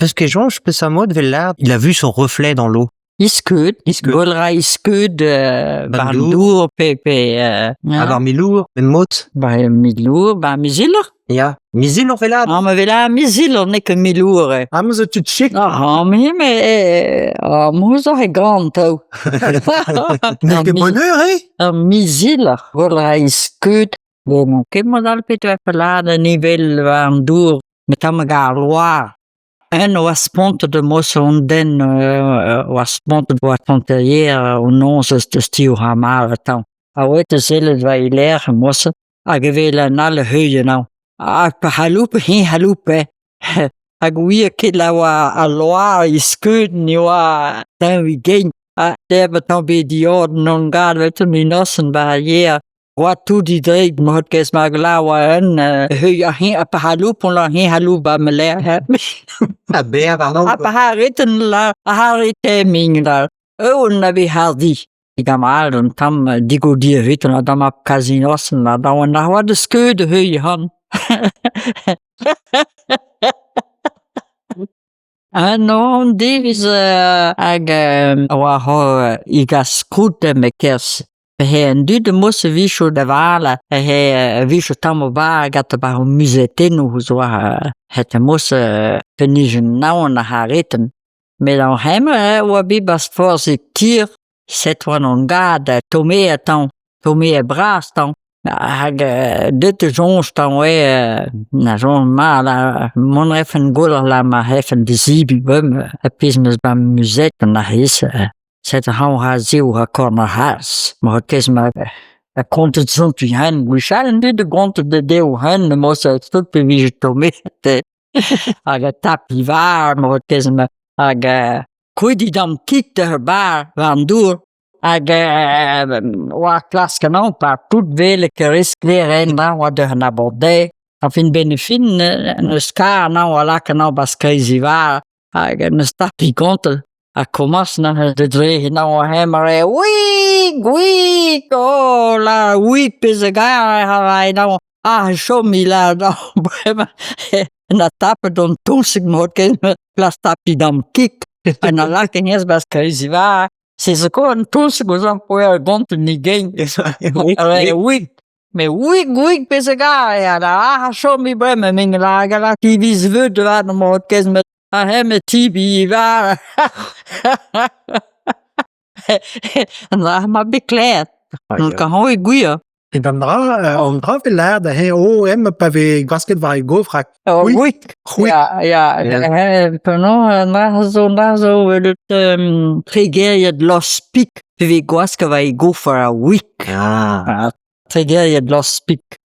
Peus ket soñj peseurt mod 'vel lâret il a vu son reflet dans l'eau. Iskeud, Iskeud. gwell ra iskeud euh, Ba ba an an dour. dour pe pe euh, Ha bar milour, même mod. Ba milour, ba miziller. Ya. Mizil on lâret. Ah, ma vel miziller n'eo ket milour eo. Ah, ma zo tud chik. Ah, me me ah, mo zo e gant taou. N'eo ket bonheur, eh? Ur miziller, gwell ra iskeud. Bon, n'on ket mod all petra lâret an evel war an dour, met tamm hag ar loar. En oa spontet emos an den oa spontet oa tonterier o noz eus deus ti ar marv atav. A oa da sellet war e lerc'h emos hag evel an all heuilh anezhañ. Ha pa c'haloupe eñ c'haloupe hag ouie ket la oa al loar e skeudenn e oa teñv e gein ha debret tamm bet diorren en galvet an inosan war ar yer. Oa tout e dreid mod kez ma glav oa un heuilh ar c'heñ ha pa c'haloupont ar c'heñ c'haloup ba ma lec'h. Ha berr warnañ. Ha pa c'harreten la c'harrete la eun a vez hardi. E gamal un tamm digourdi evit an tamm kazi-nosenn ha da oan ar da skeud heuilh han. Un an devezh hag oa e gas krout e-kerzh He an dud emos a-wechoù da vala, he a-wechoù tamm ober gant ar muzetennoù zo het emos penijenn naon ar c'haretenn. Met an hemañ e oa bet 'barzh forzhig tier, set oan an gad tommaet tamm, tommaet bras tamm. Hag deut e soñj tamm eo na soñj mat mont 'refen gwelloc'h la ma c'hellfen da zebriñ bremañ ar pezh 'm eus 'ba muzetenn ar c'hiz. Sed c'hañv ra ziv ha korn ar c'hazh. Ma kaezh ma a kontet soñj hen gwechall en dud a gontet da dezho hen emañ tout pe vije tommet hag a tap war ma kaezh ma hag kouezhit an kig d'ur bar war an dour hag oa klask anezhañ pa tout 'vel e sklaer en oa deus an abordae. Añfin 'benn ar fin n'eus kar anezhañ a lak anezhañ 'barzh kreiz e var hag n'eus tapet gontel. Ha komañs neuze da dreiñ hemañ a rae Wik! Wik! Oh la! Wik pezh a gar a rae naon. Ah chom i la bremañ na tapet an touseg mod ken plas tapiñ d'am kig ha na lakaet hennezh 'barzh kreiz e varr. Se zo ko an touseg ouzh an poell gontel ne gein. A rae Wik! Met wik wik pezh a gar eo ah chom i bremañ min hag a lak diviz veud war mod ken met Ha hemañ 'tibi war An ma bet klevet. Ka c'hoant gwir. Et an dra, an dra vel lâret aze, oh, em pa vez gwasket war e gof rak Oh, c'hwik, oui. c'hwik. Ya, ya. Penaos an dra zo, an dra zo evel tregeriad Lost Pik. Pe vez gwasket war e gof war ar wik. Ah. Tregeriad Lost Pik.